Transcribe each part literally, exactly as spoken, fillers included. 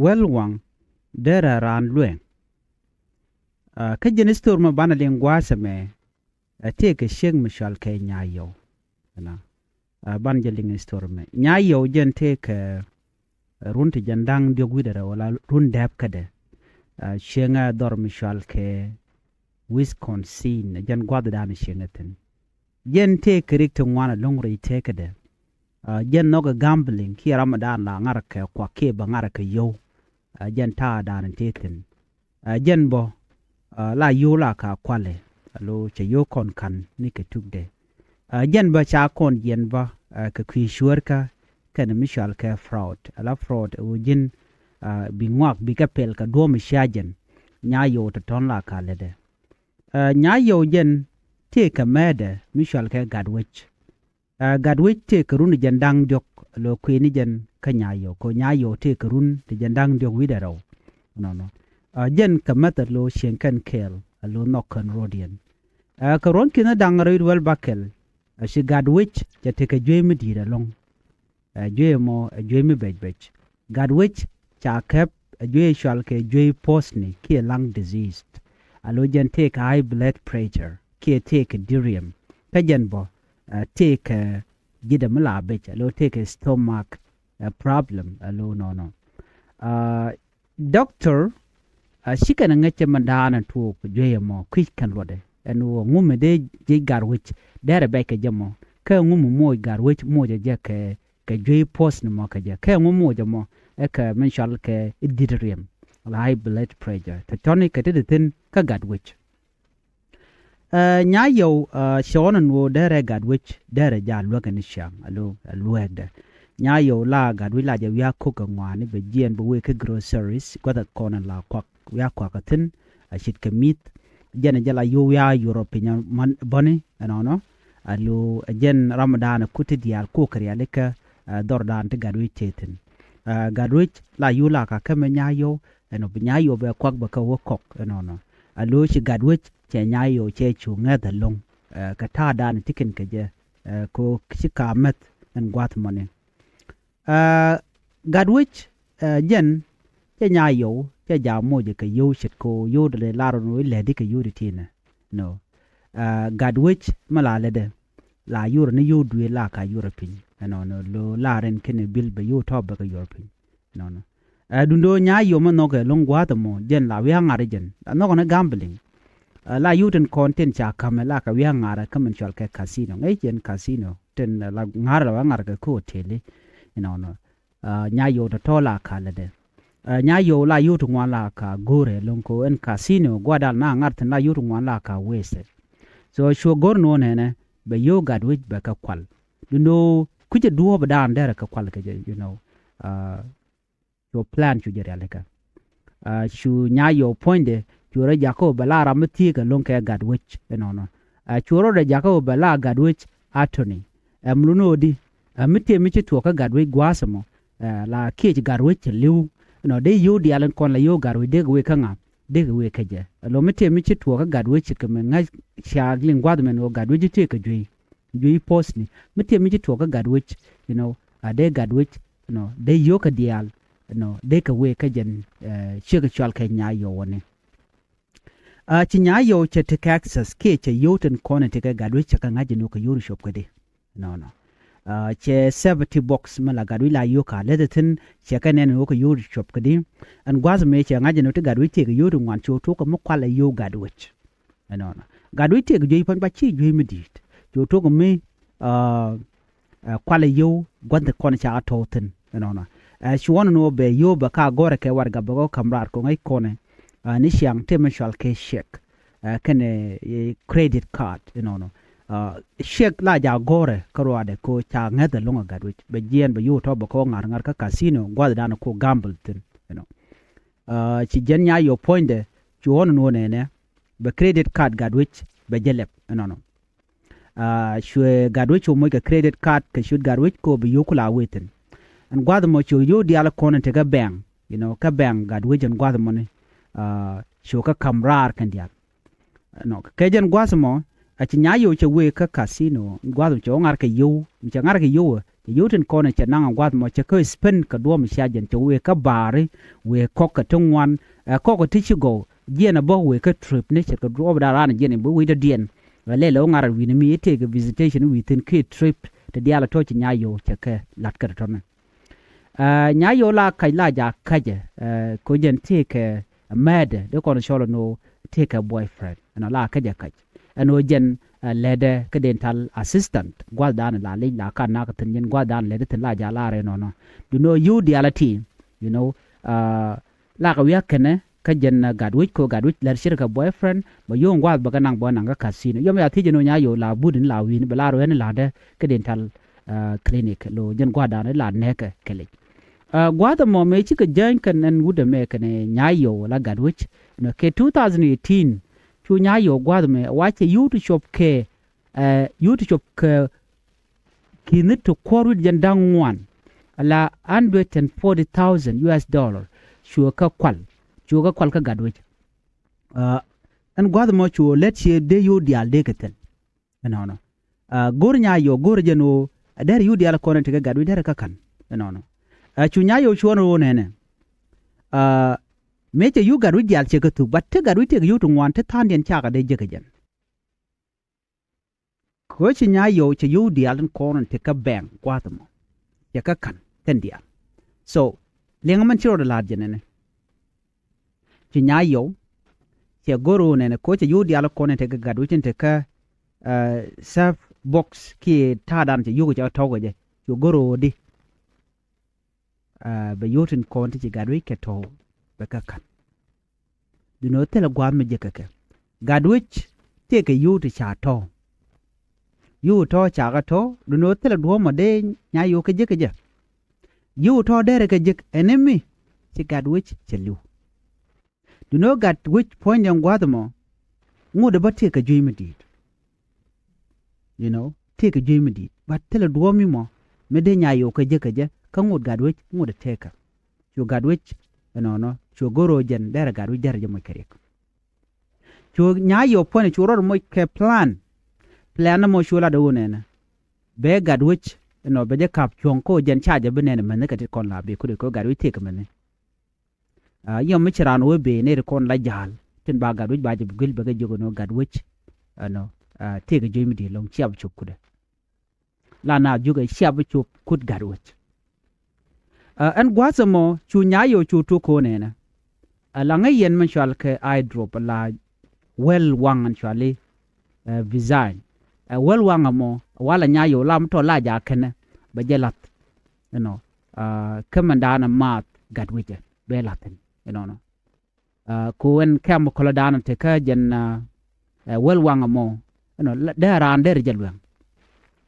Wäl waŋ derɛ raan lueŋ. Kä jɛn story mɛ banɛ liŋ gua̱a̱th ɛmɛ, ɛ tëëkɛ ciek mi cɔal kɛ Nyayɔw. Ɛnɔ, banɛ jɛ liŋ story mɛ. Nyayɔw jɛn tëëkɛ run ti jiɛn da̱ŋ diɔ̱k wi̱cdɛ rɛw wala run dääp kädɛ. Cieŋɛ dhɔr mi cɔal kɛ Wisconsin, jɛn gua̱thdan cieŋɛ thi̱n. Jɛn tëëkɛ rik ti ŋuan ɛlɔ̱ŋ rɛy tëëkädɛ. Jɛn nhɔkɛ gambling kiɛ ramdan la ŋa̱rkɛ kuak kiɛ bɛ ŋa̱rkɛ yio̱w. Jɛn ta̱a̱dan tëë thi̱n. Jɛn bä la yio̱w la ka kualɛ, alo cɛ yio̱w kɔn ka̱n ni kɛ tukdɛ. Jɛn bä ca kɔn jiɛn bä kɛ kui̱ cuäärkä kɛnɛ mi cɔal kɛ fraud. Ala fraud ɛ ɣöö ji̱n bi ŋɔak bikɛ pɛl kɛ duɔ̱ɔ̱p mi cia jɛn. Nyayɔw tɔ̱tɔ̱n la ka lätdɛ. Nyayɔw jɛn tëëkɛ mɛɛdɛ mi cɔal kɛ Gatwec. Gatwec tëëkɛ run ti jiɛn da̱ŋ diɔ̱k, lo kuëëni jɛn kä Nyayɔw, kɛ ɣöö Nyayɔw tëëkɛ run ti jiɛn da̱ŋ diɔ̱k wi̱cdɛ rɛw. Nɔnɔ. Jɛn kɛ method lo cieŋ kɛn kɛɛl, alo nhɔk kɛn rɔ̱diɛn. Kɛ ruɔ̱n ki̱n da̱ŋ rɛw wi̱cdɛ wäl bäkɛl, ci Gatwec cɛ tekɛ juey mi di̱i̱t ɛlɔ̱ŋ. Ɛ juey ɛmɔ ɛ juey mi bɛc bɛc. Gatwec ca käp ɛ juey cɔal kɛ juey pothni kiɛ lung disease. Alo jɛn tëëkɛ high blood pressure kiɛ tëëkɛ delirium. Kä jɛn bä tëëkɛ ji̱dɛ mi la bɛc, alo tëëkɛ stomach problem, alo nɔnɔ. Doctor, a cikɛn ŋäcɛ mɛ daanɛ tuɔɔk juey ɛmɔ kui̱c kɛn luɔtdɛ ɛn ɣöö ŋumɛ dee jiec Gatwec derɛ bɛc kɛ jɛ mɔ, kä ŋumɛ moc Gatwec moc ɛ jɛ kɛ kɛ juey pothni mɔ kɛ jɛ, kä ŋumɛ moc ɛmɔ ɛ kɛ min cɔal kɛ i̱ delirium, la high blood pressure, tɔ̱tɔ̱ni kɛ ti ti thi̱n kä Gatwec. Nyayɔw, cɛ ɣɔn ɛn ɣöö derɛ Gatwec derɛ jɛ a luäk ɛn ciaŋ, alo ɛ luääkdɛ. Nyayɔw la Gatwec la jɛ wi̱i̱ a ko̱k kɛ ŋɔaani bɛ jiɛɛn bɛ wëë kä groceries gua̱th ɛ kɔn ɛn la kuak wi̱i̱ a kuak ɛ thi̱n, a ce̱tkɛ mi̱th. Jɛn ɛ jɛ la yio̱w wi̱i̱ a yurop piny bäni ɛnɔnɔ. Alo ɛ jɛn ramdan ɛ kut ti diaal ko̱k kɛ rialikä dhɔrdan ti Gatwec tëë thi̱n. Gatwec la yio̱w la ka kämɛ Nyayɔw ɛnɔ bi Nyayɔw bɛ kuak bɛ kä wä kɔk ɛnɔnɔ. Alo ci Gatwec cɛ Nyayɔw cɛ cu ŋäth ɛlɔ̱ŋ kɛ ta̱a̱dan ti kɛn kɛ jɛ kɛ ɣöö ci ka mäth ɛn gua̱th mɔni. Gatwec jɛn cɛ Nyayɔw cɛ ja̱ moc kɛ yio̱w ce̱tkɛ ɣöö yio̱w dee lar ɛn ɣöö i̱ lɛ̱t i̱ kɛ yio̱w ti ti̱i̱nɛ. Nɔ. Gatwec mi la lätdɛ la yio̱w rɛ ni yio̱w duëël la ka yio̱w rɛ piny ɛnɔnɔ, lo la rɛn kɛnɛ bil bɛ yio̱w tɔ̱ bɛ kɛ yio̱w rɛ piny. Nɔnɔ. Ɛ duundɛ ɣöö Nyayɔw mi nhɔkɛ ɛlɔ̱ŋ gua̱a̱th ɛmɔ jɛn la wi̱i̱ a ŋa̱r jɛn la nhɔk ni gambling. La yio̱w tin kɔn tin ca ka̱mɛ la kɛ wi̱i̱ a ŋa̱r kä min cɔal kɛ casino, ŋäc jɛn casino tin la ŋa̱r la wi̱i̱ a ŋa̱r kɛ kä hotel. Inɔnɔ. Nyayɔw tɔ̱tɔ̱ la ka lätdɛ. Nyayɔw la yio̱w ti ŋuan la ka go̱o̱rɛ ɛlɔ̱ŋ kɛ ɣöö ɛn casino gua̱a̱th dan na ŋa̱r thi̱n la yio̱w ti ŋuan la ka waste. So cuɛ go̱r ni ɣöö nɛnɛ bɛ yio̱w Gatwec bɛ kɛ kual. Duundɛ ɣöö kui̱cɛ duɔ̱ɔ̱p dan derɛ kɛ kual kɛ jɛ, you know. Cu plan cu jɛ rialikä. Cu Nyayɔw puɔ̱nydɛ cu rɔ jakä ɣöö bɛ la ram mi thieekä ɛlɔ̱ŋ kɛ Gatwec ɛnɔnɔ. Cu rɔ dɛ jakä ɣöö bɛ la Gatwec attorney. Ɛ mi lun ɣöö di ɛ mi tëë mi ci tuɔɔk kä Gatwec gua̱a̱th ɛmɔ, la kiɛc Gatwec cɛ li̱w ɛnɔ dee yio̱w diaal in kɔn la yio̱w Gatwec dee kɛ wëë kä ŋa̱, dee kɛ wëë kä jɛ. Alo mi tëë mi ci tuɔɔk kä Gatwec ci kɛ mi ŋa̱c cia liŋ gua̱a̱th mɛn ɣöö Gatwec ci tëë kɛ juey. Juey pothni mi tëë mi ci tuɔɔk kä Gatwec, you know, a dee Gatwec, you know, dee yio̱w kɛ diaal, you know, dee kɛ wëë kä jɛn ciek cɔal kɛ Nyayɔw ɛnɛ. Ci Nyayɔw cɛ tekɛ access kiɛ cɛ yio̱w tin kɔn in tekɛ Gatwec cɛ kɛ ŋa̱c in wä kɛ yio̱w ri cop kädi. Nɔnɔ. Cɛ safety box mi la Gatwec la yio̱w ka läth thi̱n cɛ kɛ nɛn in wä kɛ yio̱w ri cop kädi. Ɛn gua̱th mëë cɛ ŋa̱c in wä ti Gatwec tëëkɛ yio̱w ti ŋuan cu tuɔɔk kɛ mi kualɛ yio̱w Gatwec. Ɛnɔnɔ. Gatwec tëëkɛ juey puɔ̱ny ba ci juey mi di̱i̱t. Cu tuɔɔk mi kualɛ yio̱w gua̱th kɔn ca tɔ̱ thi̱n. Ɛnɔnɔ. Cu ɣɔn ɛn ɣöö bɛ yio̱w bɛ ka gɔ̱rɛ kɛ warɛga bɛ kɔ ka̱m raar kɛ ŋäc kɔnɛ ni ciaŋ tëë mi cɔal kɛ check kɛnɛ credit card. Ɛnɔnɔ. Check la ja̱ gɔ̱rɛ kä ruaadɛ kɛ ɣöö ca ŋäth ɛlɔ̱ŋ ɛ Gatwec bɛ jiɛɛn bɛ yio̱w tɔ̱ bɛ kɔ ŋa̱r ŋa̱r kä casino gua̱th dan kɔ gamble thi̱n. Ɛnɔ. Ci jɛn Nyayɔw puɔ̱nydɛ cu ɣɔn ɛn ɣöö nɛnɛ bɛ credit card Gatwec bɛ jɛ lɛp ɛnɔnɔ. Cuɛ Gatwec cu moc kɛ credit card kɛ ciöt Gatwec kɛ ɣöö bi yio̱w ku la wee thi̱n. Ɛn gua̱th ɛmɔ cu yio̱w diaal kɔn in tekɛ bank, you know, kä bank Gatwec ɛn gua̱th ɛmɔni cu kä ka̱m raar kɛn diaal. Ɛnɔ kɛ jɛn gua̱th ɛmɔ a ci Nyayɔw cɛ wee kä casino gua̱th ɛmɔ cɛ wä ŋa̱r kɛ yio̱w, mi cɛ ŋa̱r kɛ yio̱w ɛ Cɛ yio̱w tin kɔn cɛ naŋ a gua̱th mɔ cɛ kä spend kɛ duɔ̱ɔ̱m cia jɛn cɛ wëë kä baari, wëë kɔk kɛ ti ŋuan, ɛ kɔk kɛ ti ci gɔw, jiɛn a bä wëë kä trip ni ce̱tkɛ duɔ̱ɔ̱p dan raan jiɛn in bi wi̱i̱ dɔ̱diɛn. Ɛ lɛl ɛ wä ŋa̱r a wi̱i̱ni mi i̱ tëëkɛ visitation wi̱i̱ thi̱n kiɛ trip ti diaal a tɔ̱ ci Nyayo cɛ kɛ la̱t kɛ tɔ̱nɛ. Ɛ, Nyayo la kac la ja ka̱cɛ, ɛ, ko jɛn tëëkɛ mɛɛdɛ, dee kɔn cɔl ɛn ɣöö tëëkɛ boyfriend, ɛn ɣöö la ka̱cɛ kac. Ɛn ɣöö jɛn, ɛ, lɛdɛ kä dental assistant, gua̱thdan la lic la kan nak thi̱n jɛn gua̱thdan lɛdɛ thi̱n la ja la rɛy nɔnɔ. Duundɛ ɣöö yio̱w diaal a ti, you know, ɛ, la kɛ wiak kɛnɛ, kä jɛn, ɛ, Gatwec ko Gatwec lɛr ce̱tkɛ boyfriend, bɛ yio̱w gua̱th bɛ kɛ naŋ bä naŋ kä casino. Yɔm ya thiec ɛn ɣöö Nyayo la but in la wi̱i̱ni bɛ la rɔ ɛn la̱tdɛ kä dental, ɛ, clinic lo jɛn gua̱thdan la nɛɛkɛ kɛ lic. Ɛ, gua̱a̱th ɛmɔ mëë cikɛ jäny kɛn ɛn wut ɛmɛ kɛn ɛ Nyayo la Gatwec. Nɔ kɛ two thousand eighteen cu Nyayo gua̱a̱th ɛmɛ wa cɛ yio̱w ti cop kɛ, ɛ, yio̱w ti cop kɛ ki̱ni ti kuɔr wi̱cdɛ jiɛn da̱ŋ ŋuan, ala hundred and forty thousand U S dollar. Cuɛ kɛ kual, cuɛ kɛ kual kä Gatwec. Ɛ, ɛn gua̱a̱th ɛmɔ cu lät cië dee yio̱w diaal dee kɛ thil. Ɛnɔnɔ. Ɛ, go̱r Nyayo go̱r jɛn ɣöö ɛ derɛ yio̱w diaal kɔn in tekɛ Gatwec derɛ kä ka̱n. Ɛnɔnɔ. Ɛ, cu Nyayo cuɔ̱n ɣöö nɛnɛ. Ɛ, mëë cɛ yio̱w Gatwec diaal cɛ kɛ thuk, but ti Gatwec tëëkɛ yio̱w ti ŋuan ti tha̱a̱ŋdiɛn cakɛ dee jek ɛ jɛn. Kɛ ɣöö ci Nyayo cɛ yio̱w diaal tin kɔn in tekɛ bank gua̱a̱th ɛmɔ. Cɛ kɛ ka̱n kɛn diaal. So liɛŋɛ mɛn ci rɔɔdɛ la̱r jɛ nɛnɛ. Ci Nyayo cɛ go̱r ɣöö nɛnɛ kɛ ɣöö cɛ yio̱w diaal kɔn in tekɛ Gatwec in tekɛ, ɛ, safe box kiɛ ta̱a̱dan cɛ yio̱w cɛ tɔ̱w kɛ jɛ. Cu go̱r ɣöö di, ɛ, bɛ yio̱w tin kɔn ti ci Gatwec kɛ tɔ̱w bɛ kɛ ka̱n. Duundɛ ɣöö thilɛ gua̱a̱th mi jek kɛ kɛ. Gatwec tëëkɛ yio̱w ti ca tɔ̱w. Yio̱w tɔ̱ cakɛ tɔ̱, duundɛ ɣöö thilɛ duɔ̱ɔ̱p mɔ dee Nyayo kɛ jek kɛ jɛ. Yio̱w tɔ̱ derɛ kɛ jek ɛn imi ci Gatwec cɛ li̱w. Duundɛ ɣöö Gatwec puɔ̱nydiɛn gua̱a̱th ɛmɔ ŋot ɛ bä tëëkɛ juey mi di̱i̱t. You know, tëëkɛ juey mi di̱i̱t. But thilɛ duɔ̱ɔ̱p mi mɔ mi dee Nyayo kɛ jek kɛ jɛ kä ŋot Gatwec ŋot ɛ tëëkɛ. Cu Gatwec ɛnɔnɔ cu go̱r ɣöö jɛn derɛ Gatwec derɛ jɛ moc kɛ riɛk. Cu Nyayo puɔ̱ny cu rɔɔdɛ moc kɛ plan. Plan ɛmɔ cu lat ɣöö nɛnɛ bɛ Gatwec ɛnɔ bɛ jɛ ka̱p cuɔ̱ŋ kä ɣöö jɛn ca jɛ bi nɛn ɛ mäni kɛ ti kɔn la bi kut ɛ kɛ ɣöö Gatwec tëëkɛ mäni. Ɛ, yɔm mi ci raan wee ben nɛy ti kɔn la ja̱a̱l tin ba Gatwec ba jɛ bi guil bɛ kɛ jiök ɛn ɣöö Gatwec ɛnɔ, ɛ, tëëkɛ juey mi di̱i̱t ɛlɔ̱ŋ cia bi cop kut ɛ. La naath jiök ɛ cia bi cop kut Gatwec. Ɛ, ɛn gua̱a̱th ɛmɔ cu Nyayo cu tuk ko̱n ɛnɛ. Ɛ, la ŋäc yɛn min cɔal kɛ eye drop la wäl waŋ ɛn cɔali, ɛ, Visine. Ɛ, wäl waŋ ɛmɔ walɛ Nyayo la mi tɔ̱ la jaak kɛnɛ bɛ jɛ la̱th. You know, ɛ, kä min daanɛ maath Gatwec ɛ bɛ la̱th ɛn, you know, nɔ. Ɛ, ku ɛn kɛm kɔlä daanɛ tekä jɛn, ɛ, ɛ, wäl waŋ ɛmɔ, you know, la, dee raan derɛ jɛ luɛŋ.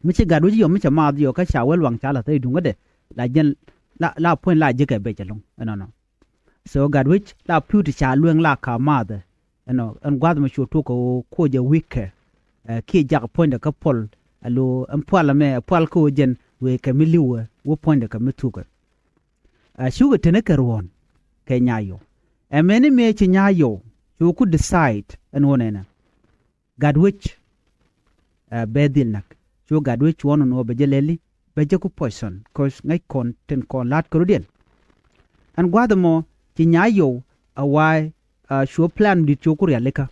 Mi ci Gatwec yɔ mi cɛ maath yɔ kä ca wäl waŋ ca la̱th ɛ duŋädɛ la jɛn la, la puɔ̱ny la jekɛ bɛc ɛlɔ̱ŋ, you know, nɔ. So Gatwec la pi̱w ti ca lueŋ la ka maathɛ. Ɛnɔ ɛn gua̱th mɛ cu tuɔk kɛ ɣöö kuɔ jɛ wi̱i̱kɛ, ɛ, kiɛ jak puɔ̱nydɛ kä puɔl. Alo ɛn pual ɛmɛ ɛ pual kä ɣöö jɛn wëë kɛ mi li̱wɛ wä puɔ̱nydɛ kɛ mi thukɛ. Ɛ, cukɛ teni kɛ ruɔ̱ɔ̱n kɛ Nyayo. Ɛ mɛni mëë ci Nyayo cu ku decide ɛn ɣöö nɛnɛ Gatwec, ɛ, bɛ dhil näk. Cu Gatwec cuɔ̱n ɛn ɣöö bɛ jɛ lɛli bɛ jɛ ku poison, 'cause ŋäc kɔn tin kɔn la̱t kɛ rɔ̱diɛn. Ɛn gua̱a̱th ɛmɔ ci Nyayo a wa̱a̱, ɛ, cuɛ plan di̱t cu ku rialikä.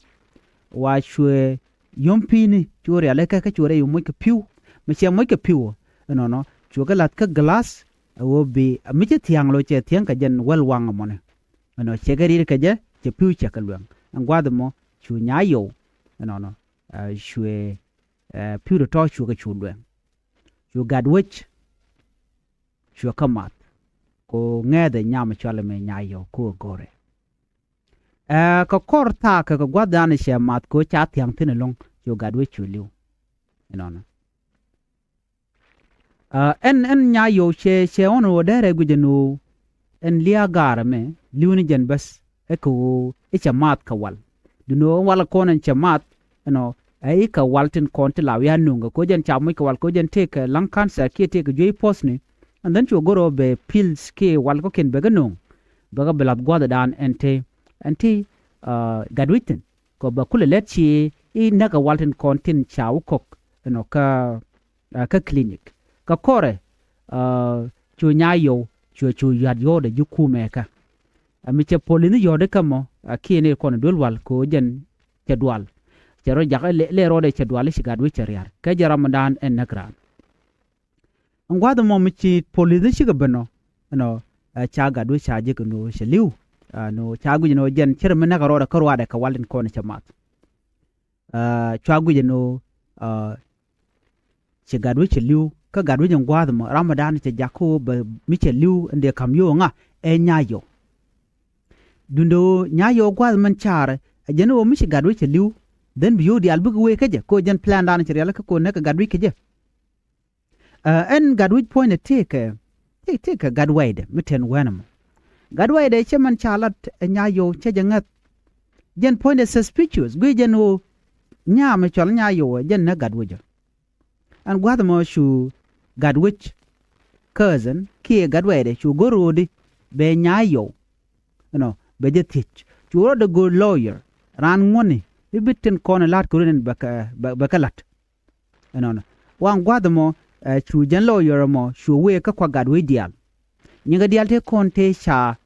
Wa̱a̱ cuɛ yom pi̱i̱ni cu rialikä kä cuɛ rɛy moc kɛ pi̱w. Mi cɛ moc kɛ pi̱w ɛnɔnɔ cuɛ kɛ la̱th kä glass. Ɛ ɣöö bi mi cɛ thia̱a̱ŋ lo̱ cɛ thia̱a̱ŋ kɛ jɛn wäl waŋ ɛmɔni. Ɛnɔ cɛ kɛ riet kɛ jɛ cɛ pi̱w cɛ kɛ luɛŋ. Ɛn gua̱a̱th ɛmɔ cu Nyayo ɛnɔnɔ, ɛ, cuɛ, ɛ, pi̱w tɔ̱tɔ̱ cuɛ kɛ cu luɛŋ. Cu Gatwec cuɛ kä math. Ku ŋɛɛthɛ nyam cualɛ mɛ Nyayo ku ɛ go̱rɛ. Ɛ, kɛ kɔr thaak kɛ kɛ gua̱th dan cɛ math ku ca thia̱ŋ thi̱n ɛlɔ̱ŋ cu Gatwec cu li̱w. Ɛnɔnɔ. Ɛ, ɛn, ɛn Nyayo cɛ, cɛ ɣɔn ɣöö derɛ guic ɛn ɣöö ɛn lia̱a̱ gaarɛ mɛ li̱w ni jɛn bäth. Ɛ kɛ ɣöö i̱ cɛ maath kɛ wal. Duundɛ ɣöö wal kɔn ɛn cɛ maath ɛnɔ, ɛ i̱ kɛ wal tin kɔn ti la wiaa no̱o̱ŋ kɛ ko̱ jɛn ca moc kɛ wal ko̱ jɛn tëëkɛ lung cancer kiɛ tëëkɛ juey puɔ̱thni. And then cu go̱r ɣöö bɛ pills kiɛ wal kɔ̱kiɛn bɛ kɛ no̱o̱ŋ. Bɛ kɛ bi la̱th gua̱thdan ɛn te, ɛn te, ɛ, Gatwec thi̱n. Kɛ bɛ kulɛ lɛt ci i̱ näk kɛ wal tin kɔn tin ca wä kɔk ɛnɔ kä, ɛ, kä clinic. Kɛ kɔrɛ, Cu Nyayɔw cu cu yuat yɔɔdɛ ji̱ kumɛ kä. Ɛ mi cɛ polith ni yɔ̱ɔ̱di kä mɔ, ɛ kiɛ ni kɔn duel wal kɛ ɣöö jɛn cɛ dual. Cɛ rɔ jak lɛ rɔɔdɛ cɛ dual i̱ ci gat wec cɛ riar kɛ jɛ ram mi daan ɛn näk raan. Ɛn gua̱a̱th ɛmɔ mi ci polith ni cikɛ ben ɔ, ɛnɔ, ɛ ca gat wec ca jek ɛn ɣöö cɛ li̱w. Ɛn ɣöö ca guic ɛn ɣöö jɛn cɛ rɛ mi näk ɛ rɔɔdɛ kä ruaadɛ kɛ wal in kɔn cɛ math. Cua guic ɛn ɣöö ci gat wec cɛ li̱w kä gat wec in gua̱a̱th ɛmɔ ram mi daan cɛ jak kä ɣöö bɛ mi cɛ li̱w in dee ka̱m yio̱w ŋa ɛ Nyayɔw. Duundɛ ɣöö Nyayɔw gua̱a̱th mɛn caarɛ ɛ jɛn ɣöö mi ci gat wec cɛ li̱w. Then bi yio̱w diaal bikɛ wee kä jɛ kä ɣöö jɛn plan daan cɛ rialikä kɛ ɣöö näk kɛ gat wec kä jɛ. Ɛn gat wec puɔ̱nydɛ tëëkɛ, tëëkɛ gat wɛydɛ mi tɛn wɛn ɛmɔ. Gat wɛydɛ cɛ mɛn ca lat ɛ Nyayɔw cɛ jɛ ŋäth. Jɛn puɔ̱nydɛ suspicious guic jɛn ɣöö nyaam ɛ cɔl Nyayɔw ɛ jɛn näk gat wec ɔ. Ɛn gua̱th ɛmɔ cu gat wec cousin kiɛ gat wɛydɛ cu go̱r ɣöödi bɛ Nyayɔw. Ɛnɔ bɛ jɛ thiec cu rɔɔdɛ go̱r lawyer raan ŋuɔ̱ni mi bi tin kɔn ɛ la̱t kɛ run ɛn bɛ kɛ la̱t. Ɛnɔnɔ waŋ gua̱th ɛmɔ cu jɛn lawyer ɛmɔ cu wëë kä kua gat wec diaal. Nyiŋɛ diaal tëë kɔn tëë ca,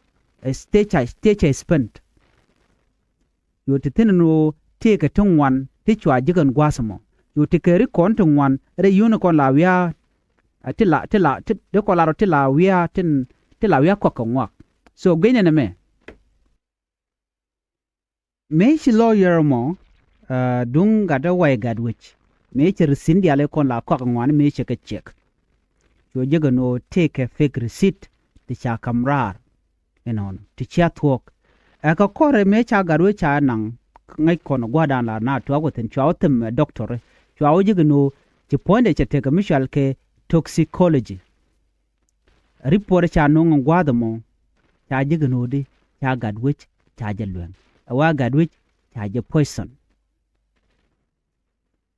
tëë ca, tëë ca spend. Cu ti thi̱n ɛn ɣöö tëëkɛ ti ŋuan ti cua ji̱k ɛn gua̱th ɛmɔ. Cu ti kɛ ri kɔn ti ŋuan rɛy yio̱o̱ni kɔn la wiaa, ti la, ti la, ti, ti kɔn la rɔ ti la wiaa, tin, ti la wiaa kɔk kɛ ŋuak. So gui̱nyɛ nɛ mɛ. Mëë ci lawyer mɔ duŋ gat ɛ way gat wec mëë cɛ receipt diaal i̱ kɔn la kɔak ŋuan mëë cɛ kɛ check. Cu jek ɛn ɣöö tëëkɛ fake receipt ti ca ka̱m raar. Ɛnɔnɔ ti cia thuɔ̱k. Ɛ kɛ kɔrɛ mëë ca gat wec ca naŋ ŋäc kɔn gua̱a̱rdan la na tuaak wä thi̱n cua wä thim ɛ doctor. Cua wä jek ɛn ɣöö ci puɔ̱nydɛ cɛ tekɛ mi cɔal kɛ toxicology. Report ca no̱o̱ŋ ɛn gua̱a̱th ɛmɔ ca jek ɛn ɣöödi ca gat wec ca jɛ lueŋ. Ɛ wa gat wec ca jɛ poison.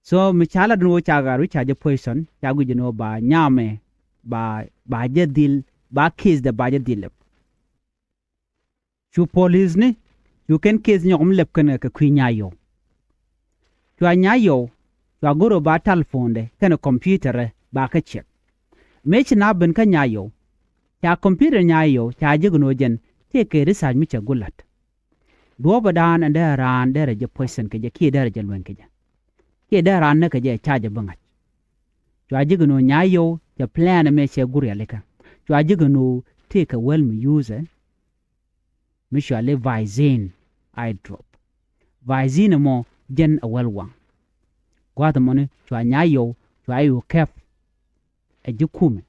So mi ca lat ɛn ɣöö ca gat wec ca jɛ poison ca guic ɛn ɣöö ba nyamɛ ba, ba jɛ dhil, ba case dɛ ba jɛ dhil lɛp. Cu police ni cu kɛn case nyɔk mi lɛp kɛn kɛ kui̱ Nyayɔw. Cua Nyayɔw cua go̱r ɣöö ba telephone dɛ kɛnɛ computer ɛ ba kä check. Mëë ci na ben kä Nyayɔw ca computer Nyayɔw ca jek ɛn ɣöö jɛn tëëkɛ research mi cɛ gulat. Duɔ̱ɔ̱pädan ɛn dee raan derɛ jɛ poison kɛ jɛ kiɛ derɛ jɛ luɛny kɛ jɛ. Kiɛ dee raan näk kɛ jɛ ca jɛ bi ŋa̱c. Cua jek ɛn ɣöö Nyayɔw cɛ plan ɛmɛ cɛ gur rialikä. Cua jek ɛn ɣöö tëëkɛ wäl mi use ɛ mi cɔal i̱ Visine eye drop. Visine ɛmɔ jɛn ɛ wäl waŋ. Gua̱a̱th ɛmɔni cua Nyayɔw cua i̱ ɣöö kɛp ɛ ji̱ kumɛ.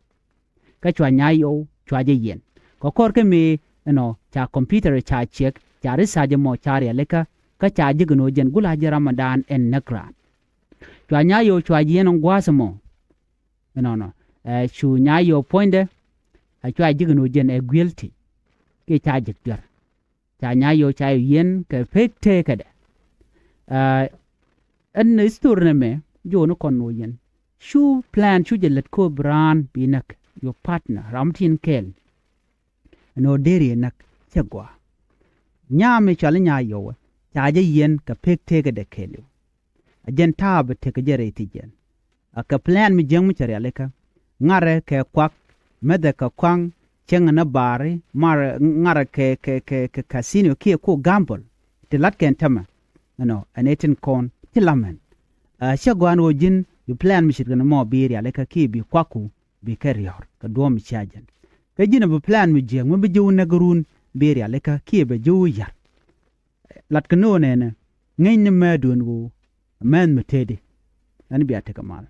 Kä cua Nyayɔw cua jɛ yiɛn kɛ kɔr kä mëë ɛnɔ ca computer ca check ca research ɛmɔ ca rialikä. Kä ca jek ɛn ɣöö jɛn gula ji̱ Ramadan ɛn näk raan. Cua Nyayɔw cua yiɛn ɛn gua̱a̱th ɛmɔ. Ɛnɔnɔ ɛ cu Nyayɔw puɔ̱nydɛ ɛ cua jek ɛn ɣöö jɛn ɛ guilty. Kiɛ ca jek duer. Ca Nyayɔw ca yɛ yiɛn kɛ pek teekädɛ. Ɛn history nɛ mɛ jo̱o̱ni kɔn ɣöö yɛn cu plan cu jɛ lät kööp raan bi näk your partner ram tin kɛɛl. Ɛn ɣöö deri ɛ näk cɛ gɔaa. Nyaam mi cɔal i̱ Nyayɔw ɛ ca jɛ yiɛn kɛ pek teekädɛ kɛɛliw. A jɛn ta̱a̱ bi tekɛ jɛ rɛy thi̱c jɛn. A kɛ plan mi jiäŋ mi cɛ rialikä. Ŋarɛ kɛ kuak, mɛthɛ kɛ kuaŋ, cäŋɛ ni baari, mar ŋarɛ kɛ, kɛ, kɛ, kɛ casino kiɛ ku gamble. Ti la̱t kɛn tämɛ. Ɛnɔ, ɛn ɛ tin kɔn, ti lamɛn. A cɛ gɔaa ɛn ɣöö ji̱n, bi plan mi ce̱tkɛ ni mɔ bi rialikä kiɛ bi kuakku, bi kɛ riɔ̱r, kɛ duɔ̱ɔ̱p mi cia jɛn. Kä ji̱n a bi plan mi jiäŋ, mi bi ji̱ wä näk run, bi rialikä, kiɛ bɛ ji̱ wä ya̱r. Lat kɛ no̱o̱ŋ ɛnɛ ŋäcni mɛɛtduɔ̱n ɣöö mɛnh mi tëëdi. Ɛn bia tekɛ mal.